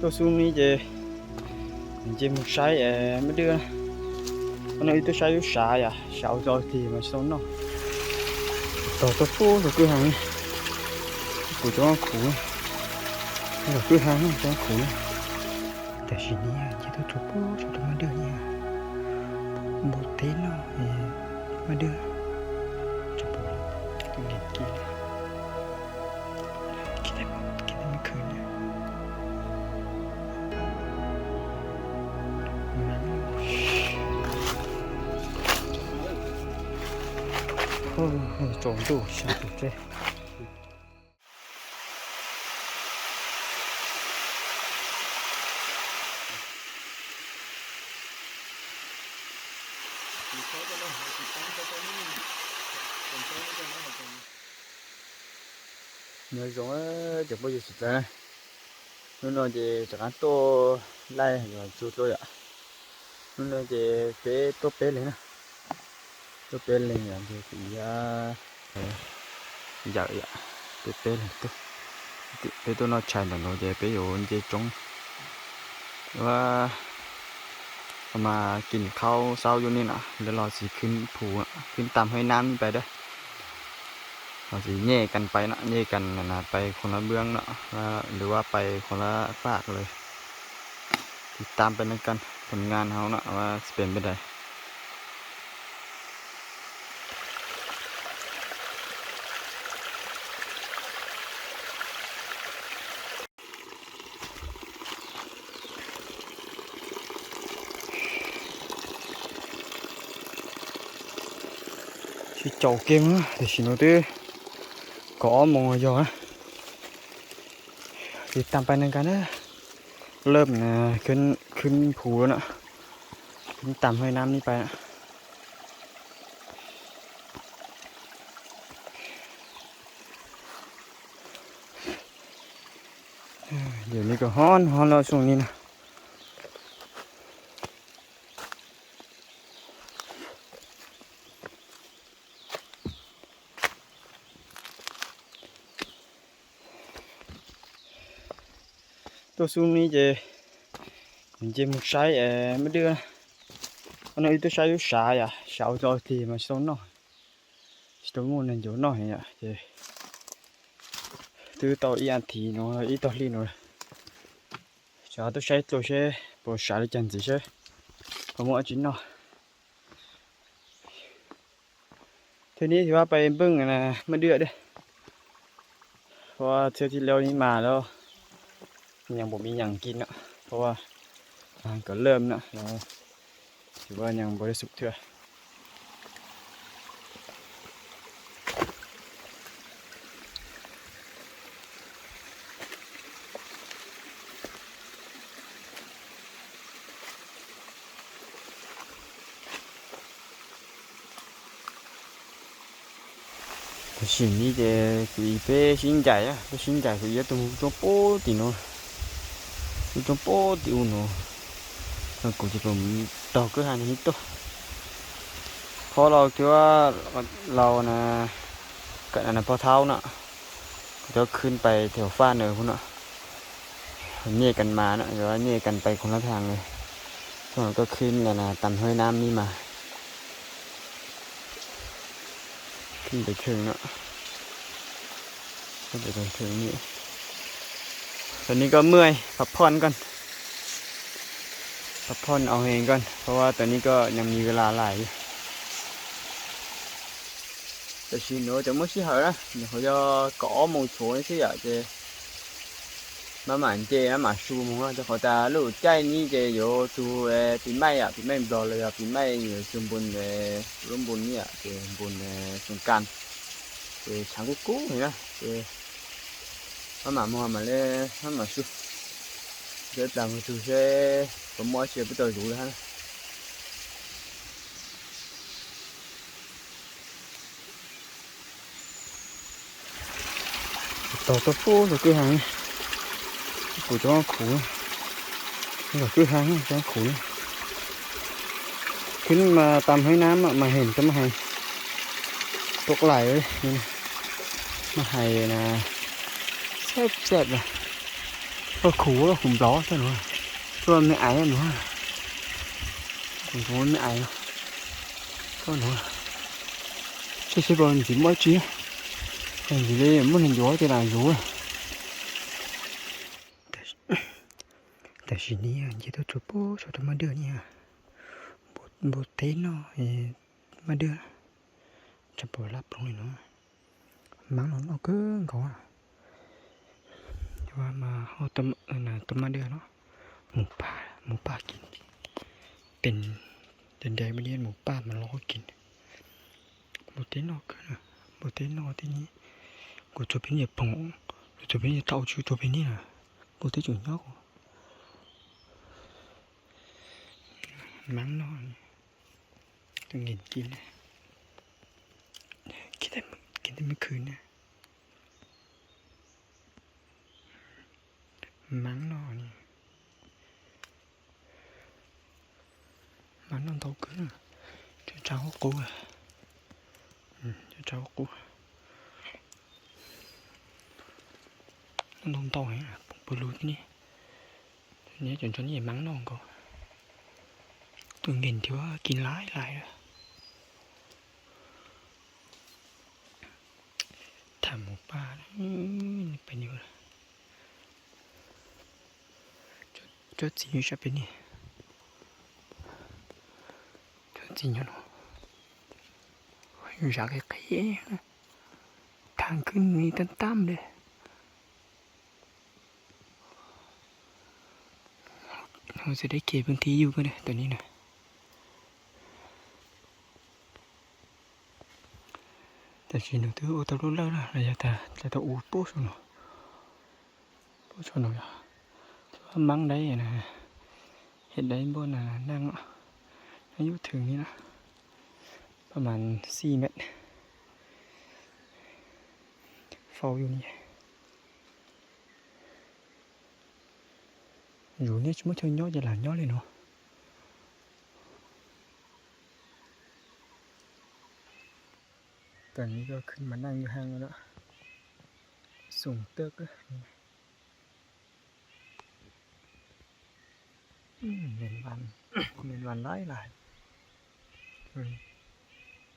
Tô su ni je, je mu sai, eh, ma dưa. Ano itu sai u sai ya, sai u to ti ma so no. To to pu to ku hang. Ku to ku. To ku hang to ku. ແຕ່ຊິນີ້ ເຈັດໂຕຜູ້ ໂຕມາເດີນີ້ ບໍ່ເຕັນເນາະ ມາເດີ ຈະບໍ່ ຕ້ອງເຮັດກິນ ກິນໄດ້ ກິນໄດ້ມື້ຄືນນີ້ ໂອ້ໂຫ ໂຈງດຸ ຊາເຕ. ເນາະ ສົງເອີຍ ຈະບໍ່ຢູ່ສຸດແລ້ວນະ ນຸ່ນເນາະ ຈະ ຈະການໂຕໄລ່ຢູ່ສຸດໂລຍອະ ນຸ່ນເນາະ ຈະເປໂຕເປເລີຍນະ ໂຕເປເລີຍອະ ຈະ ຈະ ຢາກ ຢາກ ເປັນ ເປັນ ເປັນໂຕນອກຊາຍນະໂນ ເຈ ເປັນຢູ່ ເຈ ຈົງ ວ່າ ເອົາມາກິນເຂົ້າເຊົ້າຢູ່ນີ້ນະ ແລ້ວເຮົາຊິຂຶ້ນພູ ຂຶ້ນຕາມຫ້ວຍນ້ຳນີ້ໄປເດີ້ ເຮົາຊິແຍກກັນໄປເນາະ ແຍກກັນນັ້ນນະ ໄປຄົນລະເບື້ອງເນາະ ວ່າ ຫຼືວ່າໄປຄົນລະຟາກເລີຍ ຕິດຕາມໄປນຳກັນ ຜົນງານເຮົາເນາະ ວ່າຊິເປັນແບບໃດ. ຊິເຈົ້າເກັ່ງນະ ເດຊິໂນເຕ ກໍອ້ອມມອງຢອນະ ຕິດຕາມໄປນຳກັນເດີ້. ເລີ່ມນະ ຂຶ້ນ ຂຶ້ນພູແລ້ວເນາະ ຂຶ້ນຕາມຫ້ວຍນ້ຳນີ້ໄປນະ ດຽວນີ້ກໍຮ້ອນ ຮ້ອນແລ້ວຊ່ວງນີ້ນະ. ໂຕຊຸມນີ້ເຈ ເຈມຸກໄຊ ເອີ ມາເດືອ ອັນນັ້ນອີໂຕໄຊຢູ່ຊາຍອະ ຊາວຈອຍທີ່ມາໂຊນເນາະ ໂຕມູນນັ້ນຢູ່ເນາະ ເຫັນອະເຈ ຕື້ຕໍ່ອີອັນທີເນາະ ອີຕໍ່ລີເນາະ ຊາວໂຕໄຊໂຕເຊ ໂປຊາລີຈັນຊິເຊ ພະມົວອາຈິນເນາະ. ເທື່ອນີ້ຖືວ່າໄປເບິ່ງອັນນະ ມະເດືອເດ້ ເພາະວ່າເທື່ອທີ່ແລ້ວນີ້ມາແລ້ວ ຍັງບໍ່ມີຫຍັງກິນເນາະ ເພາະວ່າອາຫານກໍເລີ່ມເນາະ ແລ້ວຖືວ່າຍັງບໍ່ໄດ້ສຸກເທື່ອ. ໂຕຊິນນີ້ເດ ກຸຍເປຊິນໃຫຍ່ອະ ເປຊິນໃຫຍ່ກຸຍເຍາະ ໂຕໂຕໂປຕິໂນ ໂຕໂຕໂປຕິອຸໂນ ແລ້ວກູຈະລົມຕອກຄືຫັ້ນນີ້ໂຕ ເພາະລາວຖືວ່າລາວນະ ກັນອັນນັ້ນພໍ່ເຖົ້າເນາະ ເຂົາເຈົ້າຂຶ້ນໄປແຖວຟ້າເໜືອພຸ້ນເນາະ ແຍກກັນມາເນາະ ແຕ່ວ່າແຍກກັນໄປຄົນລະທາງເລີຍ ພວກເຮົາກໍຂຶ້ນອັນນະ ຕາມຫ້ວຍນ້ຳນີ້ມາ ຂຶ້ນໄປເທິງເນາະ ຂຶ້ນໄປເທິງນີ້ ຕອນນີ້ກໍເມື່ອຍ ພັກຜ່ອນກ່ອນ ພັກຜ່ອນເອົາແຮງກ່ອນ ເພາະວ່າຕອນນີ້ກໍຍັງມີເວລາຫຼາຍຢູ່. ເຈົ້າຊິໂນ ເຈົ້າມື້ຊິເຫານະ ເຂົາເຈົ້າກໍອ້ອມມົງໂຊນຊິອະເຈ ມາໝານເຈ ມາໝານຊູມົງເນາະ ເຈົ້າເຂົາຕາລູກໃຈນີ້ເຈໂຍ ຕູເອ ປີໃໝ່ອະ ປີໃໝ່ບລໍເລີຍ ປີໃໝ່ຊຸມບຸນເອ ລົມບຸນນີ້ອະເຈ ບຸນເອ ສົງການ ເຈ ຊ້າງກຸກຸເຫັນນະ ເຈ ມາໝາມົງມາເລີຍ ມາໝາຊູ ເດີຕາມມາຕູເຊ ປະໝໍເຊ ໄປຕໍ່ຢູ່ແລ້ວຫັ້ນນະ. ຕໍ່ຕົວປູ ຕົວຄືຫາງ ປູຕົວຂູ ຕົວຄືຫາງ ຕົວຂູ ຂຶ້ນມາຕາມຫ້ວຍນ້ຳ ມາເຫັນແຕ່ມາໄຮ ຕົກຫຼາຍເລີຍ ມາໄຮນະ ແຊບໆ ນະ. Ơ, khủng bố, khủng bố, sao nữa? Sao mà mày ấy nữa? Khủng bố mày ấy. Sao nữa? Sao, sao bọn mình chỉ mỗi chi? Mình chỉ đi, muốn mình dối thì là dối. ແຕ່ ແຕ່ຊິນີ້ ເຮັດຕົວໂຈໂປ ຊອດມາເດືອນີ້ ບໍ່ ບໍ່ເຕັນເນາະ ເອີ ມາເດືອ ຈະບໍ່ລັບລົງນີ້ເນາະ ມັງນອນອອກເກີນເຂົາວ່າ ແຕ່ວ່າມາຮອດຕຳ ອັນນະ ຕຳມາເດືອເນາະ ໝູປ່າ ໝູປ່າກິນ ເປັນແດງໆ ບາດນີ້ໝູປ່າມາລໍກິນ ບໍ່ເຕັນອອກເກີນ ບໍ່ເຕັນອອກທີ່ນີ້ ກູຈະເປັນຍາປອງ ກູຈະເປັນຍາເຕົາ ຈູຈະເປັນນີ້ນະ ກູຈະຈຸຍອກ ມັງນອນ ຕ້ອງກິນ ກິນ ກິນແຕ່ມື້ ກິນແຕ່ມື້ຄືນນະ ມັງນອນ ມັງນອນເຕົາຄືນ ຈະເຈົ້າກູ ອືມ ຈະເຈົ້າກູ ມັນນອນເຕົາແຮງ ບໍ່ຮູ້ທີ່ນີ້ ນີ້ ຈົນ ຈົນນີ້ມັງນອນກໍ ຕົວເຢັນທີ່ວ່າກິນຫຼາຍໆ ເດີ ຖາມໝູປ່າ ເອີ ໄປນີ້ບໍ່ລະ ຈອດ ຈອດຊິຢູ່ຊະເປັນນີ້ ຈອດຊິຢູ່ເນາະ ຢູ່ຊະເກໆ ທາງຂຶ້ນນີ້ຕ່ຳໆ ເດ້. ເຮົາຊິໄດ້ເຂດພື້ນທີ່ຢູ່ກັນເດ້ ຕອນນີ້ນະ ແຕ່ຊິໜູຕື່ໂອຕາລຸເລີນະ ລະຍະຕາ ລະຕາອູໂປໂຊໂນ ໂປໂຊໂນ ຖືວ່າມັງໄດ້ນະ ເຮັດໄດ້ບ່ອນນະ ນັ່ງເນາະ ອາຍຸເຖິງນີ້ນະ ປະມານສີ່ແມັດ ເຝົ້າຢູ່ນີ້. ຢູ່ນີ້ ສະມຸດເທິງຍອດ ຈະຫຼາຍຍອດເລີຍເນາະ ຕອນນີ້ກໍຂຶ້ນມານັ່ງຢູ່ຫ້າງແລ້ວເນາະ ສູງເຕີບເດີ ອືມ ແມງວັນ ແມງວັນຫຼາຍໆ ເອີ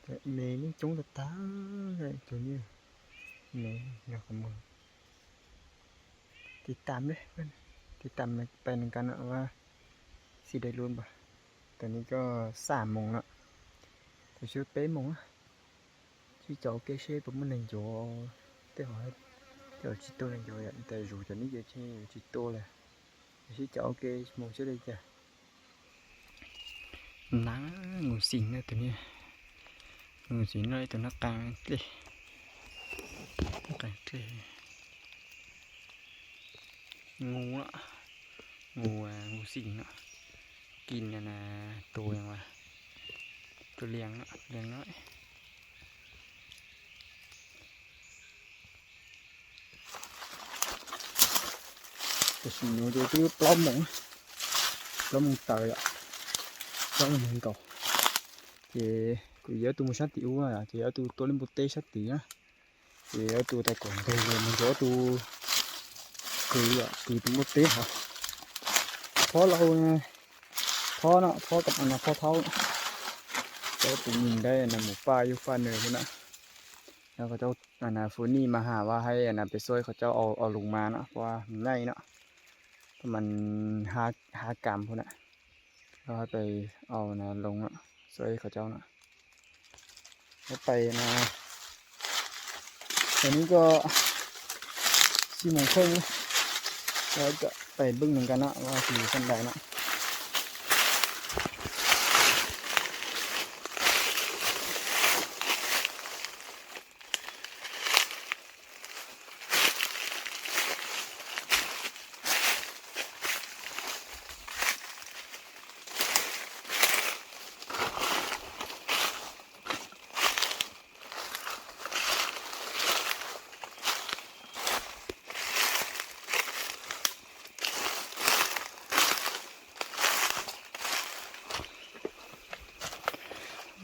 ແຕ່ແມ່ນີ້ຈົ່ງຕາຕາ ໂຕນີ້ ແມ່ ດອກກະມ່ວງ ຕິດຕາມເດີ້ເພິ່ນ ຕິດຕາມໄປນຳກັນເນາະວ່າຊິໄດ້ລຸ້ນບໍ່. ຕອນນີ້ກໍສາມໂມງເນາະ ກໍຊິແປດໂມງ ຊິຈະເອົາແກເຊປະມານນັ້ນໂຈ ແຕ່ວ່າ ແຕ່ວ່າຊິໂຕນັ້ນໂຈ ແຕ່ຢູ່ຕອນນີ້ກໍຊິ ຊິໂຕແລ້ວ ຊິຈະເອົາແກໂມງຊິໄດ້ຈ້ະ. ນາງງູສິງນະໂຕນີ້ ງູສິງນ້ອຍໂຕໜ້າຕ່າງເດ້ ໜ້າຕ່າງເດ້ ງູເນາະ ງູ ງູສິງເນາະ ກິນອັນນ່າ ໂຕຫຍັງວະ ໂຕລຽງເນາະ ລຽງນ້ອຍ. ເຈັດໂມງ ເຈັດໂມງ ປະມານ ປະມານເທົ່າໃດ ປະມານເກົ້າ ເຈັດ ກູເອົາຕູມາຊັດຕິອູ ເຈັດ ເອົາຕູໂຕເລັມໂບເຕຊັດຕິນະ ເຈັດ ເອົາຕູຕາກອນ ເຈັດ ມັນເອົາຕູ ຄື ຄືເປັນໂບເຕຫາ ພໍລາວ ພໍເນາະ ພໍກັບອັນນະ ພໍເທົ່າ ເອົາຕູຍິງໄດ້ອັນນະ ໝູປ່າຢູ່ຟາກເໜືອພຸ້ນນະ ແລ້ວເຂົາເຈົ້າ ອັນນະ ຟູນີ້ມາຫາວ່າໃຫ້ອັນນະ ໄປຊ່ວຍເຂົາເຈົ້າເອົາ ເອົາລົງມາເນາະ ເພາະວ່າມັນໃຫຍ່ເນາະ ປະມານຫ້າ ຫ້າກຣາມພຸ້ນນະ ແລ້ວໃຫ້ໄປເອົານະ ລົງເນາະ ຊ່ວຍເຂົາເຈົ້າເນາະ ແລ້ວໄປນະ ຕອນນີ້ກໍສີ່ໂມງເຄິ່ງ ແລ້ວຈະໄປເບິ່ງນຳກັນເນາະ ວ່າຊິຢູ່ຊັ້ນໃດເນາະ.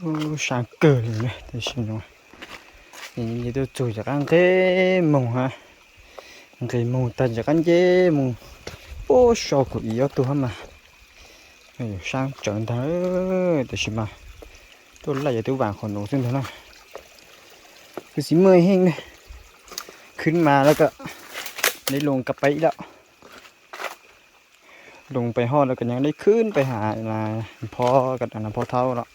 ໂອ້ ຊ້າງເກີນເລີຍ ແຕ່ຊິນ້ອຍ ນີ້ ນີ້ໂຕຈູຈາກກາງເກມງຫາ Ri mông ta jăk ăn jê mông. Ô, sau của ý ó tu hăm mà. Ê, sang chọn ta ơi, ta chỉ mà. Tôi lại giờ tôi vàng khoản nổ xưng thôi nè. ຄືຊິເມື່ອຍແຮງເດ້ ຂຶ້ນມາແລ້ວກໍໄດ້ລົງກັບໄປອີກແລ້ວ. ລົງໄປຮອດແລ້ວກໍຍັງໄດ້ຂຶ້ນໄປຫາ ອ່າ ພໍ່ກັບ ອ່າ ພໍ່ເຖົ້າເນາະ.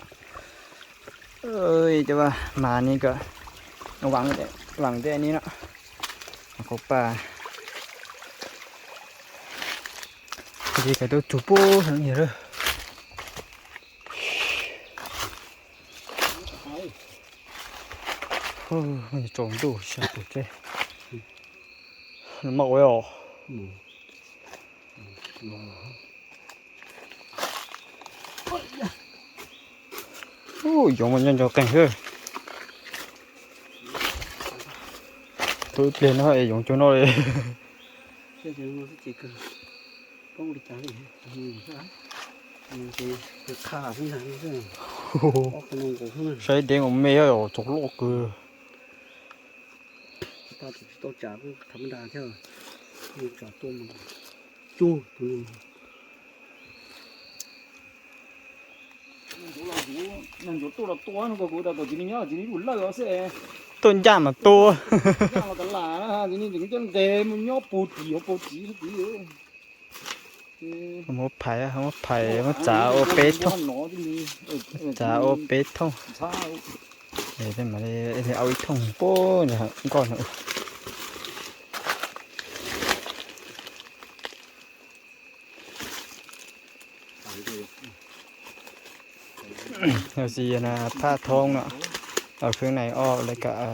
ເອີຍ ແຕ່ວ່າມານີ້ກໍຫວັງແຕ່ ຫວັງແຕ່ອັນນີ້ເນາະ ເຂົ້າປ່າ. ເດກະໂດຈູໂປທາງນີ້ເດີ. ໂອ້ ມັນຈອງດູຊາປູເຈ ມັນມາໂອຍອ. ໂອ້ ຢອງມັນຍັງຈອງແຕ່ງເຮີ ໂຕເປັນເນາະ ເອ ຢອງໂຈນອເລີຍ. ໂອ້ໂຫ ໃຊ້ແດງອອກແມ່ເອົາ ໂຈກໂລກເກີ. ຕາໂຕຈາກທຳມະດາແທ້ ໂຕມັນ ຈູໂຕນີ້. ໂຕຢ່າມາໂຕ ເອົາມາໄຜ ເອົາມາໄຜ ເອົາມາຈາໂອເປໂທ ຈາໂອເປໂທ. ເອີ ເອົາອີກຖົງໂປ້ນະ ກ່ອນນະ. ເຮົາຊິ ອັນນະ ຜ່າທ້ອງເນາະ ເອົາເຄື່ອງໃນອອກ ແລ້ວກະ ເອີ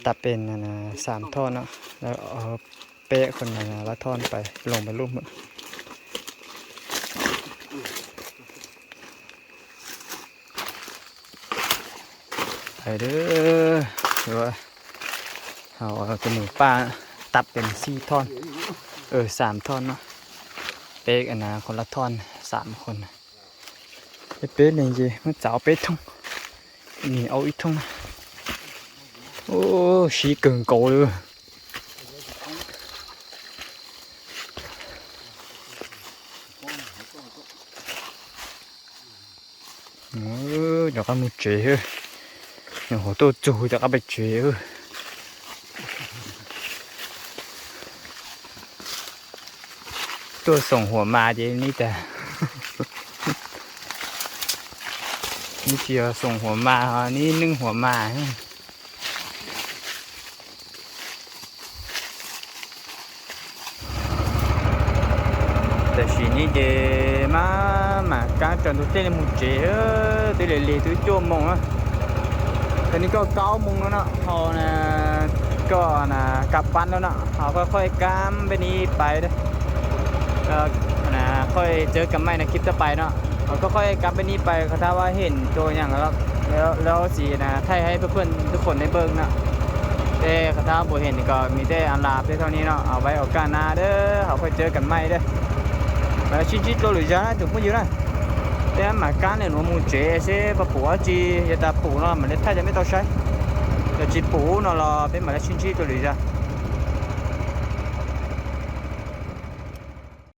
ຕັດເປັນ ອັນນະ ສາມທ່ອນເນາະ ແລ້ວເອົາແປະຄົນ ອັນນະ ລະທ່ອນໄປ ລົງໄປລຸ່ມ. ໄປເດີ ຄືວ່າເຮົາເອົາແຕ່ໝູປ່າຕັດເປັນສີ່ທ່ອນ ເອີ ສາມທ່ອນເນາະ ເປັນອັນນະ ຄົນລະທ່ອນສາມຄົນ. ເປັນເປັນຫຍັງເຈ ມັນຈະເອົາເປັນທົ່ງ ນີ້ເອົາອີກທົ່ງ. ໂອ້ ຊີເກີງໂກເລີຍ. ເອີ ດຽວກັນໝູເຈເຮີ ໂອ້ໂຫ ໂຕຈູ ດຽວກັນໄປເຈເຮີ ໂຕສົ່ງຫົວມາເດ ມີແຕ່ ມີເທື່ອສົ່ງຫົວມາ ນີ້ໜຶ່ງຫົວມາ. ແຕ່ສີນີ້ເດ ມາ ມາກາງຈອນຕຸເຕນໝູເຈເອີ ຕຸເລເລຕຸໂຈມອງອະ. ຕອນນີ້ກໍເກົ້າໂມງແລ້ວເນາະ ເຮົານະ ກໍນະ ກັບບ້ານແລ້ວເນາະ. ເຮົາຄ່ອຍໆກາມໄປນີ້ໄປເດີ ແລ້ວນະ ຄ່ອຍເຈີກັນໃໝ່ໃນຄລິບຕໍ່ໄປເນາະ. ເຮົາກໍຄ່ອຍກັບໄປນີ້ໄປ ຄັນຖ້າວ່າເຫັນໂຕຫຍັງແລ້ວ ແລ້ວ ແລ້ວຊິນະ ຖ່າຍໃຫ້ເພື່ອນໆທຸກຄົນໄດ້ເບິ່ງເນາະ. ແຕ່ຄັນຖ້າບໍ່ເຫັນກໍມີແຕ່ອາລາພຽງເທົ່ານີ້ເນາະ. ເອົາໄວ້ໂອກາດໜ້າເດີ ເຮົາຄ່ອຍເຈີກັນໃໝ່ເດີ. ມາຊິຈິໂຕຫຼືຈານະ ຖືກບໍ່ຢູ່ນະ ແຕ່ມາການເຫັນວ່າໝູເຈເຊ ປະປູອາຈີ ຢ່າຕາປູເນາະ ມາເລັດໄທຈະໄມ່ເຕົາໃຊ້ ແຕ່ຈິປູເນາະ ລອເປັນມາລາຊິນຈີໂຕຫຼືຈາ.